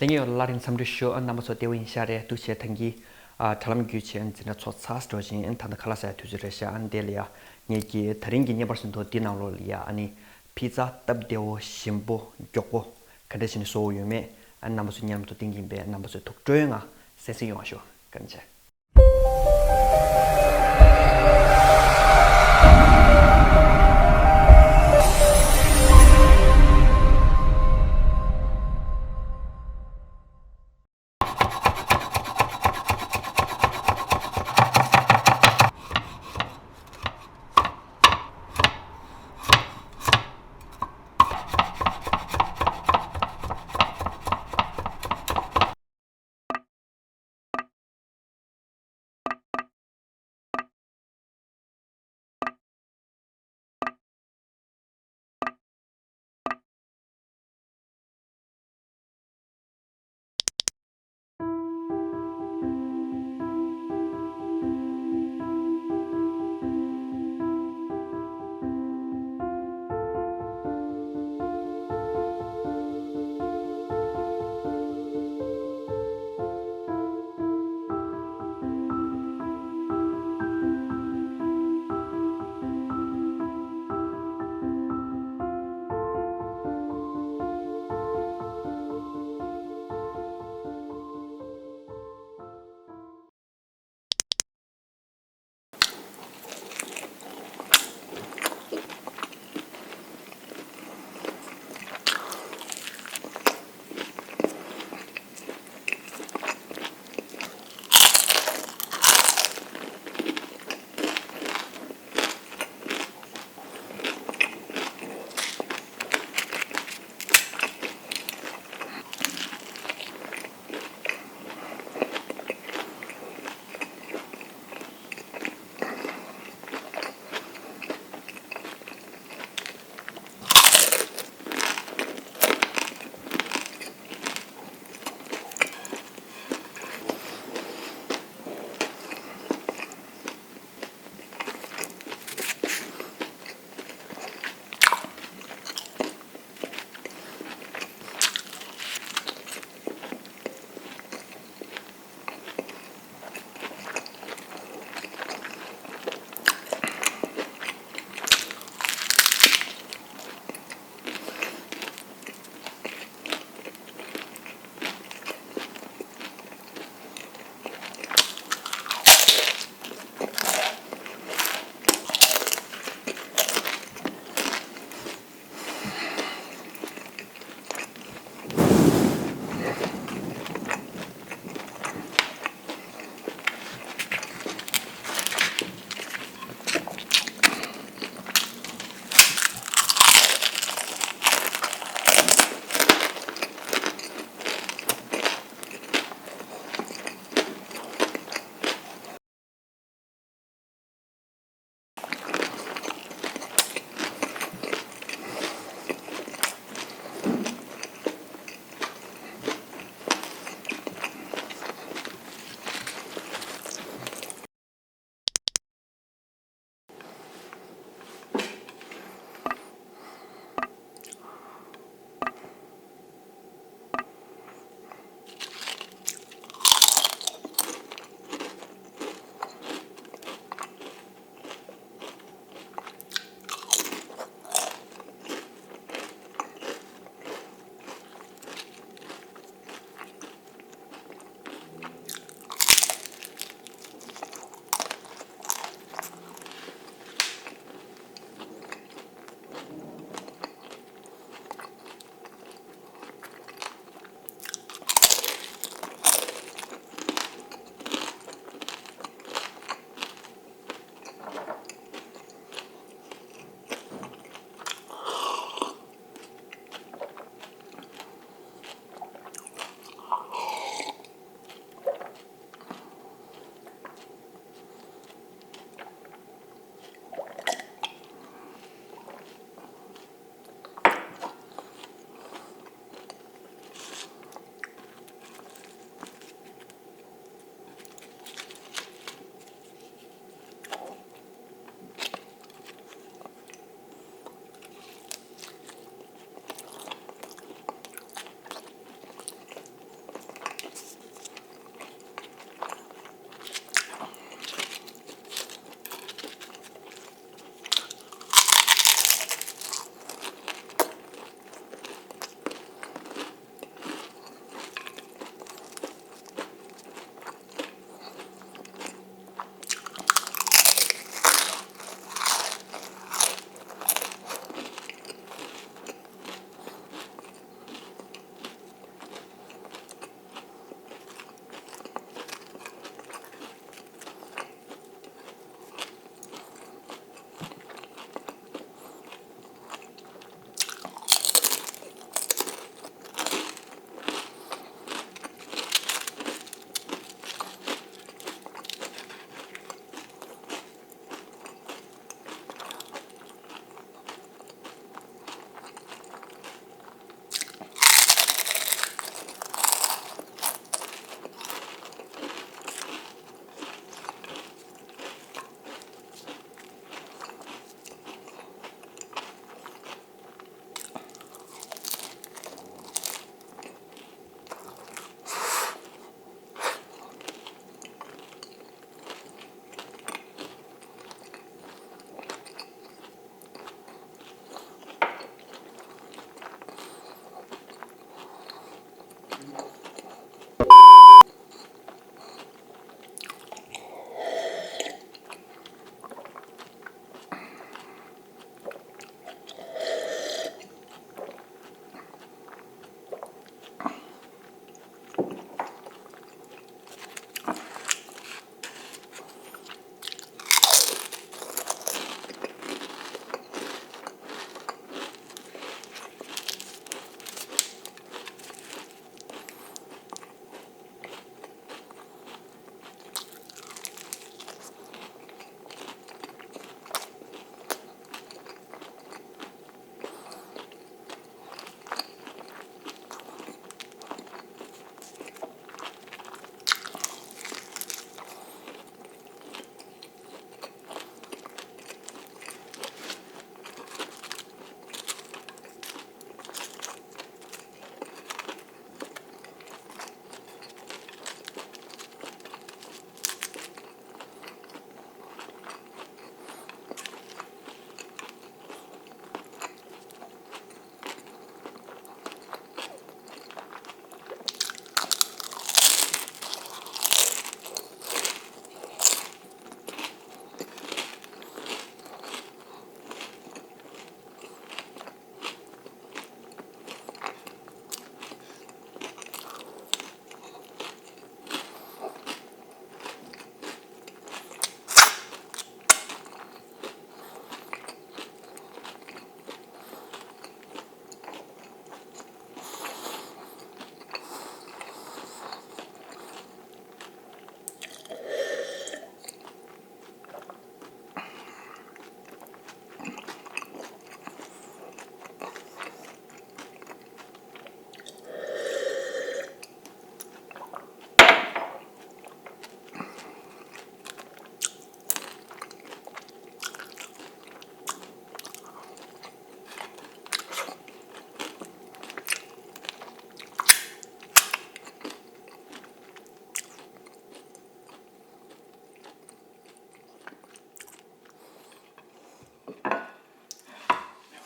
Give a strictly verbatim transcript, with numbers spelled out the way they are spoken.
ལྷན་རྒྱས་ཡོངས་ལ་སླར་ཡང་འཚམས་འདྲི་ཞུ། ཨ་རྣམ་པ་ཚོ་བདེ་པོ་ཡིན་ཤག་རེད། འདུག་བྱས་ད་གིན་ཨ་དྲ་ལམ་བརྒྱུད་བྱས་འཛིན་གྲྭ་ཚོགས་ཚར་འགྲོ་བཞིན་ད་ལྟ་ཁ་ལག་ཟ་ཡ་དུས་ཚོད་རེད་ཤག་ཨ་དེ་ལ་ཡ་ངེད་ཀྱིས་ད་རིང་གི་བརྙན་པར་ཟིན་ཐོ་འདི་ནང་ལོགས་ལ་ཡ་ཨ་ནི་ཕི་ཛ་སྟབས་བདེ་བོ་ཞིམ་པོ་མགྱོགས་པོ་ག་འདྲ་བྱས་ནས་བཟོ་དགོས་ཡོད་མེད་ཨ་རྣམ་པ་ཚོ་ཉན་མ་ཐུབ་གཏིང་གིན་པས་རྣམ་པ་ཚོས་ཐུགས་སྤྲོའི་ངང་གསན་གཟིགས་ཡོང་བ་ཞུ། བཀའ་དྲིན་ཆེ།